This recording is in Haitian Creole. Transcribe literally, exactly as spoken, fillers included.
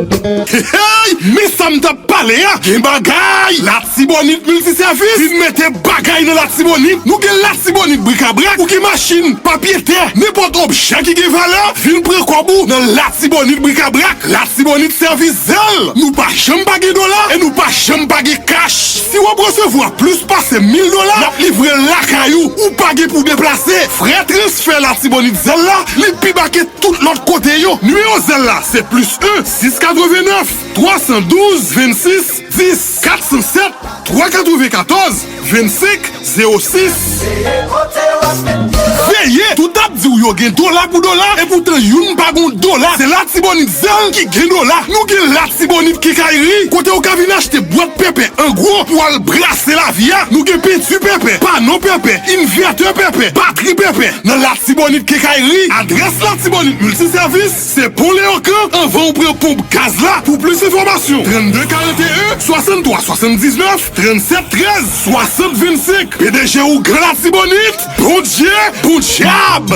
Hey, men sa m t ap pale a, gen bagay! Latibonit Miltisèvis vin mete bagay nan Latibonit. Nou gen Latibonit brikabrak, ou gen machin, papye tè, nenpòt objè ki gen valè, vin pran kòb ou nan Latibonit brikabrak. Latibonit sèvis zèl, nou pa janm pa gen dola e nou pa janm pa gen kach. Si w ap resevwa plis pase mil dola, n ap livre l lakay ou, ou pa gen pou deplase. Frè transfè Latibonit zèl la, li pi ba ke tout lòt kote yo. Nimewo zèl la se plis en, sis katrevenèf, twa san douz, vennsis, dis, kat san sèt, twa katrevenkatòz, vennsenk, zewo sis. Veye! Tout ap di w yo gen dola pou dola, epoutan youn pa gon dola. Se Latibonit zèl ki gen dola. Nou gen Latibonit kenkayri, kote w ka vin achte bwat pèpè an gwo pou al brase lavi a. Nou gen penti pèpè, pano pèpè, envètè pèpè, batri pèpè. Nan Latibonit kenkayri, adrès Latibonit Miltisèvis, se Pon Leyokan, anvan w pran ponp gaz la. Pou plis enfòmasyon, trannde karanteyen, swasanntwa swasanndiznèf, trannsèt trèz, swasant vennsenk. P D G Ougan Latibonit, Bondye, bon djab!